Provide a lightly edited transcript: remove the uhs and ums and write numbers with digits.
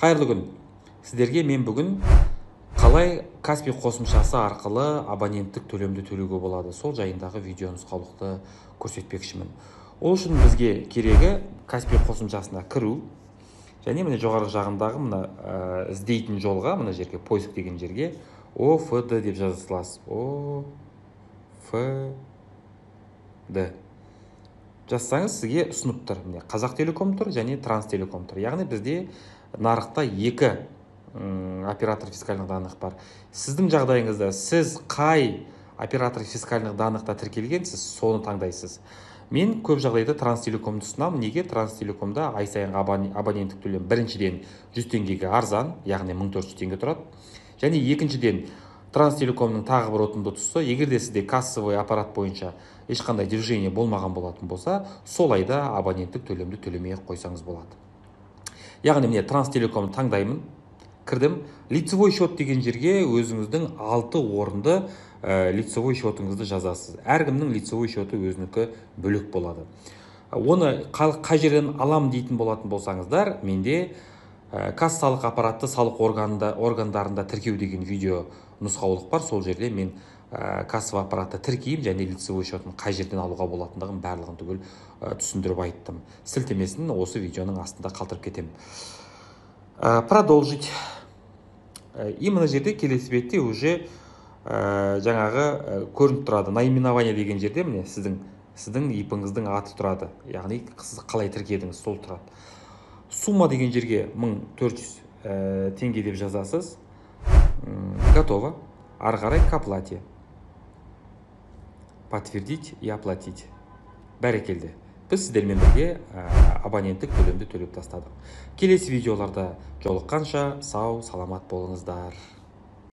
Қайырлы күн! Сіздерге мен бүгін қалай Каспи қосымшасы арқылы абоненттік төлемді төлеуге болады, сол жайындағы видео нұсқаулықты көрсетпекшімін. Ол үшін бізге керегі Каспи қосымшасына кіру және міне жоғарғы жағындағы мына іздейтін жолға, мына жерге, поиск деген жерге ОФД деп жаза саласыз. ОФД жазсаңыз, сізге ұсынып тұр. Міне, Қазақ Телеком тұр және Транстелеком тұр. Яғни бізде нарықта екі оператор фискальных данных бар. Сіздің жағдайыңызда сіз қай оператор фискальных данных та тіркелгенсіз, соны таңдайсыз. Мен көп жағдайда Транстелекомды ұсынамын. Неге? Транстелекомда ай сайынғы абоненттік төлем біріншіден 100 теңгеге арзан, яғни 1400 теңге тұрады. Және екіншіден, Транстелекомның тағы бір ұтымды тұсы: егер де сізде кассовый аппарат бойынша ешқандай движение болмаған болатын болса, сол айда абоненттік төлемді төлемей ақ қойсаңыз болады. Яғни міне, Транстелекомды таңдаймын. Кірдім. Лицевой счет деген жерге өзіңіздің алты орынды лицевой счетыңызды жазасыз. Әркімнің лицевой счеты өзінікі бөлек болады. Оны қай жерден алам дейтін болатын болсаңыздар, менде кассалық аппаратты салық органдарында тіркеу деген видео нұсқаулық бар. Сол жерде мен кассовый аппаратты тіркеймін және лицевой счетын қай жерден алуға болатындығын барлығын түгел түсіндіріп айттым. Сілтемесін осы видеоның астында қалдырып кетемін. Продолжить. И мына жерде, келесі бетте уже жаңағы көрініп тұрады. Наименование деген жерде міне сіздің ИП-іңіздің аты тұрады, яғни сіз қалай тіркедіңіз, сол тұрады. Сумма деген жерге 1400 теңге деп жазасыз. Готово. Ары қарай к оплате, подтвердить и оплатить. Бәрекелді, біз сіздермен бірге абоненттік төлемді төлеп тастадық. Келесі видеоларда жолыққанша сау саламат болыңыздар.